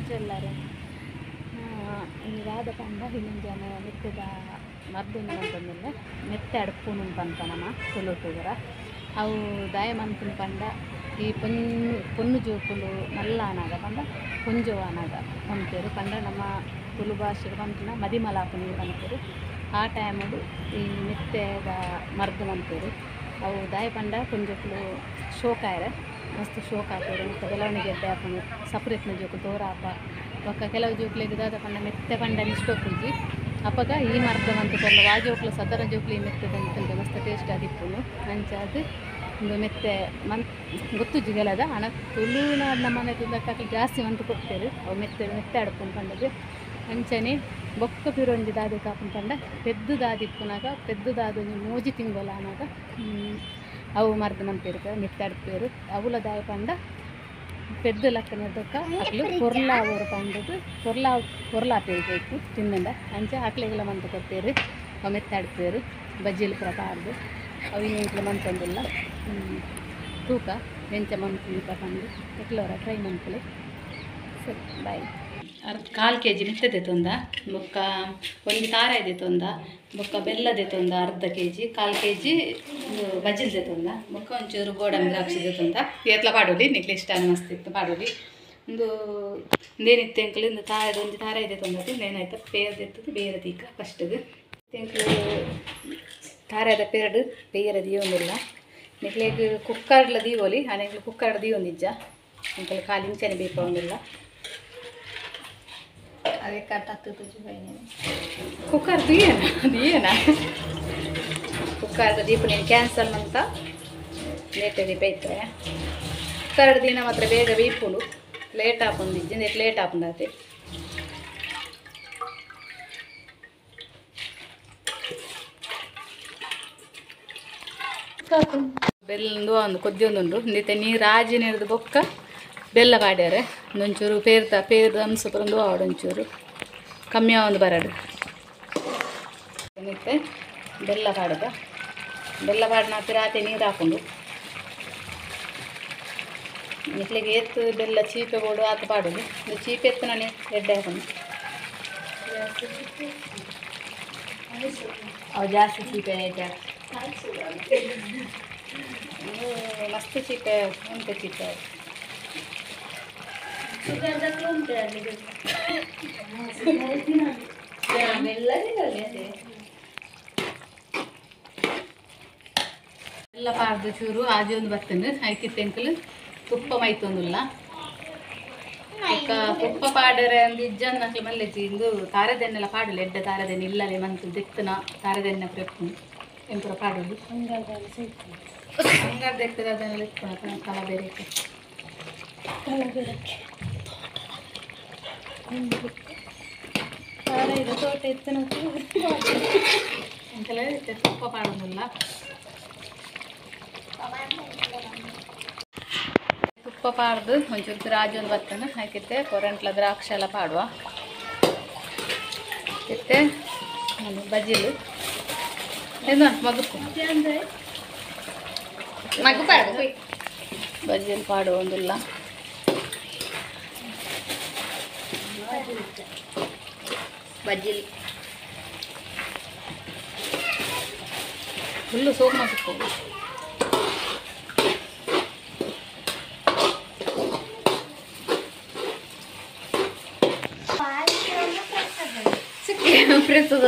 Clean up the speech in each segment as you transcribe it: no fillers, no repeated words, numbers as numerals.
ಎಂಚೆಲ್ಲಾರೆ ದಾದ ಪಂಡ ಇನ್ನೊಂಜನ ಮೆತ್ತೆದ ಮರ್ದೊಂದು ಪಂತೊಂದುಲ್ಲೆ ಮೆತ್ತೆ ಅಡ್ಪುನು ಪನ್ಪ ನಮ ತುಳುಟು ಅವು ದಾಯ ಮನ್ಪುನು ಪಂಡ ಈ ಪೊನ್ನು ಪೊನ್ನು ಜೋಕುಲು ಮಲ್ಲ ಆನಾಗ ಪಂಡ ಪೊಂಜೊವು ಆನಾಗ ಪನ್ಪೆರ್ ಪಂಡ ನಮ್ಮ ತುಳು ಭಾಷೆಡ್ ಪನ್ಪುನ ಮದಿಮಲ್ ಆಪುನಿ ಪನ್ಪೆರ್. ಆ ಟೈಮುಡು ಈ ಮೆತ್ತೆದ ಮರ್ದ್ ಮನ್ಪೆರ್. ಅವು ದಾಯ ಪಂಡ ಪೊಂಜೋಕುಲು ಶೋಕಾಯೆರೆ ಮಸ್ತ್ ಶೋಕ್ ಆಪೆರ್ ಬೊಕ್ಕ ಬೆಳವಣಿಗೆ ಎಡ್ಡೆ ಆಪುಂಡು ಸಪುರೆತ್ನ ಜೋಕುಲು ತೋರಾಪ ಬೊಕ್ಕ ಕೆಲವು ಜೋಕುಲೆಗ್ ದಾದ ಪಂಡ ಮೆತ್ತೆ ಪಂಡ ಇಷ್ಟ ಇಪ್ಪುಜಿ. ಅಪಗ ಈ ಮರ್ದ್ ಮಂತ್ ಕೊರ್ಂಡ ವಾ ಜೋಕುಲು ಸದರ ಜೋಕುಲು ಈ ಮೆತ್ತೆ ತಿಂಡ ಮಸ್ತ್ ಟೇಸ್ಟ್ ಆದಿಪ್ಪುಂಡು. ಅಂಚಾದ್ ಉಂದು ಮೆತ್ತೆ ಮನ್ ಗೊತ್ತುಜ್ಜಿ ಕೆಲದ ಆಂಡ ತುಳುನಾಡ್ ನಮ್ಮನೆ ತುಳುಟಕುಲು ಜಾಸ್ತಿ ಮಂತ್ ಕೊರ್ಪೆರ್ ಅವು ಮೆತ್ತೆ ಮೆತ್ತೆ ಅಡ್ಪುಂಡು ಪಂಡುದು. ಅಂಚನೆ ಬೊಕ್ಕ ಪಿರ ಒಂಜಿ ದಾದೆ ಆಪುಂಡು ಪಂಡ ಪೆದ್ದು ದಾದಿಪ್ಪುನಗ ಪೆದ್ದು ದಾದ ಒಂಜಿ 3 ತಿಂಗೊಲು ಆನಗ ಅವು ಮರ್ದ್ ಮನ್ಪೆರ್ ಮೆತ್ತೆ ಅಡ್ಪೆರ್. ಅವುಲ ದಾಯೆ ಪಂಡ ಪೆದ್ದು ಲಕ್ಕನೆದೊಕ್ಕ ಅಕ್ಲು ಪೊರ್ಲಾವೊಡು ಪಂಡುದು ಪೊರ್ಲಾ ಪೊರ್ಲಾಪೆರ್ ಬೇಕು ತಿಂದಂಡ ಅಂಚ ಅಕ್ಲೆಗೆಲ್ಲ ಮಂತ್ ಕೊರ್ಪೆರ್. ಅವು ಮೆತ್ತೆ ಅಡ್ಪೆರ್ ಬಜ್ಜಿಲು ಪೂರ ಪಾಡ್ದು ಅವು ಎಂಕ್ಲು ಮಂತೊಂದುಲ್ಲ ತೂಕ ಎಂಚ ಮನ್ಪುನಿ ಪಂದ್ ಎಕ್ಲೋರ ಟ್ರೈ ಮನ್ಪುಲೆ. ಸರಿ ಬಾಯ್. 1/4 ಕೆ ಜಿ ಮೆತ್ತೆ ದೆತೊಂದ ಬೊಕ್ಕ ಒಂಜಿ ತಾರಾಯಿ ದೆತೊಂದ ಬೊಕ್ಕ ಬೆಲ್ಲ ದೆತೊಂದ ಅರ್ಧ ಕೆ ಜಿ 1/4 ಕೆ ಜಿ ಬಜ್ಜಿಲ್ ದೆತೊಂದ ಬೊಕ್ಕ ಒಂಚೂರು ಗೋಡಂಬಿ ದ್ರಾಕ್ಷಿ ದೆತೊಂದ ಏತ್ಲ ಪಾಡೊಲಿ ನಿಕ್ಲೆ ಇಷ್ಟ ಮಸ್ತ್ ಇತ್ತು ಪಾಡೊಲಿ. ಉಂದು ಇಂದೇನಿತ್ತು ಎಂಕ್ಲು ಇಂದು ತಾರಾಯ್ದ ಒಂಜಿ ತಾರಾಯಿ ದೆತೊಂದದ್ದು ಇಂದೇನಾಯ್ತು ಪೇರ್ ದೆತ್ತದು ಬೇರೆ ತೀಕ ಫಸ್ಟಿಗೆ ಎಂಕ್ಲು ತಾರಾಯ್ದ ಪೇರ್ಡ್ ಬೇರೆ ದೀವೊಂದುಲ್ಲ ನಿಕ್ಲೆಗ್ ಕುಕ್ಕರ್ಡ್ಲ ದೀವೊಲಿ ಆಂಡ ಎಂಕ್ಲು ಕುಕ್ಕರ್ಡ್ ದೀವೊಂದಿಜ್ಜ ಎಂಕ್ಲು ಖಾಲಿ ಇಂಚನೆ ಬೇಪಾವೊಂದುಲ್ಲ. ಕುಕ್ಕರ್ ದೀಯನ ದೀಯನ ಕುಕ್ಕರ್ದ ದೀಪ ನೀನು ಕ್ಯಾನ್ಸಲ್ ಅಂತ ಲೇಟ್ ದೀಪ ಇತ್ತರೆ ಕುಕ್ಕರ್ಡ್ ದಿನ ಮಾತ್ರ ಬೇಗ ಬೇಯ್ಪುಂಡು ಲೇಟ್ ಆಪುಂಡು ಇಜ್ಜಿ ಲೇಟ್ ಆಪುಂಡು ಅದೇ. ಬೆಲ್ಲ ಒಂದು ಕೊದ್ದಿಯೊಂದುಂಡು ಇಂದಿತ್ತೆ ನೀರು ಆಜಿ ನೀರ್ದು ಬೊಕ್ಕ ಬೆಲ್ಲ ಪಾಡ್ಯಾರೆ ಒಂಚೂರು ಪೇರ್ದ ಪೇರ್ದ ಅಂಶ ಪೂರ ಒಂದು ಆವಡು ಒಂಚೂರು ಕಮ್ಮಿ ಒಂದು ಬರಡು ಮತ್ತೆ ಬೆಲ್ಲ ಪಾಡುದ ಬೆಲ್ಲ ಪಾಡಿನ ರಾತ್ರಿ ನೀರು ಹಾಕೊಂಡು ನಿಕ್ಲೆಗೆ ಏತ್ತು ಬೆಲ್ಲ ಚೀಪೆ ಬೋಡು ಆತ ಪಾಡೋದು ಇದು ಚೀಪೆ ಎತ್ತು ನಾನು ಎಡ್ಡೆ ಹಾಕೊಂಡು ಅವು ಜಾಸ್ತಿ ಚೀಪೆ ಮಸ್ತ್ ಚೀಪೆ ಉಂಟು ಚೀಪೆ ಎಲ್ಲ ಪಾಡ್ದು ಚೂರು ಆಜಿ ಒಂದು ಬರ್ತೇನೆ ಐಕಿತ್ತು ಎಂಕಲು ತುಪ್ಪ ಮೈತೊಂದುಲ್ಲ ಬೊಕ್ಕ ತುಪ್ಪ ಪಾಡರೆ ಅಂದ್ ಇಜ್ಜಂದ್ ಅಕ್ಲು ಮಲ್ಲೆಜ್ಜಿ ಇಂದು ತಾರೆದೆಣ್ಣೆಲ ಪಾಡೊಲಿ ಎಡ್ಡೆ ತಾರೆದೆಣ್ಣೆ ಇಲ್ಲಲೆ ಮಂತ್ ದೆತ್ತುನ ತಾರೆದೆಣ್ಣೆ ಪೂರ ಇಪ್ಪುಂಡು ಎಂಪುರ ಪಾಡೊಲಿ ಬಂಗಾರದ ಎತ್ತದ ಅದನ್ನೆಲ್ಲ ಇಪ್ಪುಂಡು ಕಲ ಬೇರೆ ತಾರಾಯಿದ ತೋಟ ಎತ್ತುನ ಎಂಕಲ ತುಪ್ಪ ಪಾಡೊಂದುಲ್ಲ. ತುಪ್ಪ ಪಾಡ್ದು ಒಂಚೂರು ರಾಜಿ ಒಂದು ಬರ್ತೇನೆ ಹಾಕಿತ್ತೆ ಕೊರಂಟ್ಲ ದ್ರಾಕ್ಷಿ ಎಲ್ಲ ಪಾಡುವ ಇತ್ತೆ ಬಜ್ಜಿಲು ಏನು ಮಗುಕು ಮಗು ಪಾಡು ಬಜ್ಜಿಲು ಪಾಡುವ ಒಂದುಲ್ಲ ಬಜ್ಜಿಲ್ ಫುಲ್ಲು ಸೋಕ್ ಮಗುಕು ಪ್ರಸ್ತುತ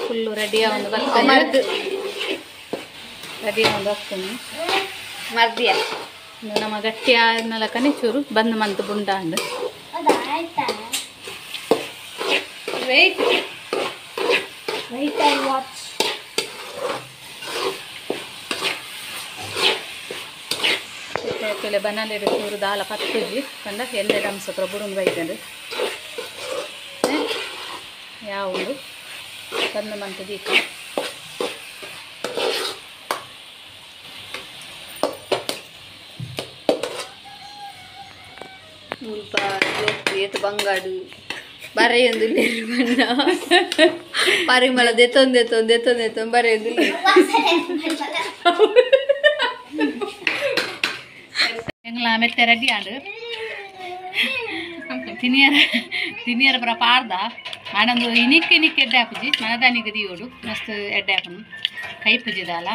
ಫುಲ್ಲು ರೆಡಿ ಒಂದು ಬರ್ತದೆ ರೆಡಿ ಒಂದು ಹೋಗ್ತೀನಿ ಮರ್ದಿಯ ನಮ್ಮ ಗಟ್ಟಿ ಆದ್ಮೇಲೆ ಚೂರು ಬಂದು ಮಂತು ಬುಂಡ ಅಂದು ವೇಟ್ ವೇಟ್ ಅಂಡ್ ವಾಚ್. ಬನಾಲಿಡು ಚೂರು ದಾಲ ಪತ್ತುಜಿ ಪಂಡ ಎಣ್ಣೆ ಅಂಶ ಪೂರ ಬುಡುಂದು ಬೈತಂಡು ಯಾವುದು ಬಂದು ಮಂತು ದೀಕ ಮುಲ್ಪ ಏತು ಬಂಗಾಡು ಬರೆಯೊಂದು ಬಣ್ಣ ಪರಿಮಳ ದೆತ್ತೊಂದು ದೆತ್ತೊಂದು ದೆತ್ತೊಂದು ದೆತ್ತೊಂದು ಬರೆಯೊಂದು ಎಂಗ್ಲ ಮೆತ್ತೆ ರೆಡಿ ಆಂಡ್ ತಿನಿಯರ ತಿನಿಯರ ಪೂರ ಪಾಡ್ದ ಆನಂದು ಇನಿಕ್ ಇನಿಕ್ ಎಡ್ಡೆ ಆಪುಜಿ ಮನದಾನಿಗೆ ದಿಯೋಡು ಮಸ್ತ್ ಎಡ್ಡೆ ಆಪುನು ಕೈಪುಜಿ ದಾಲ.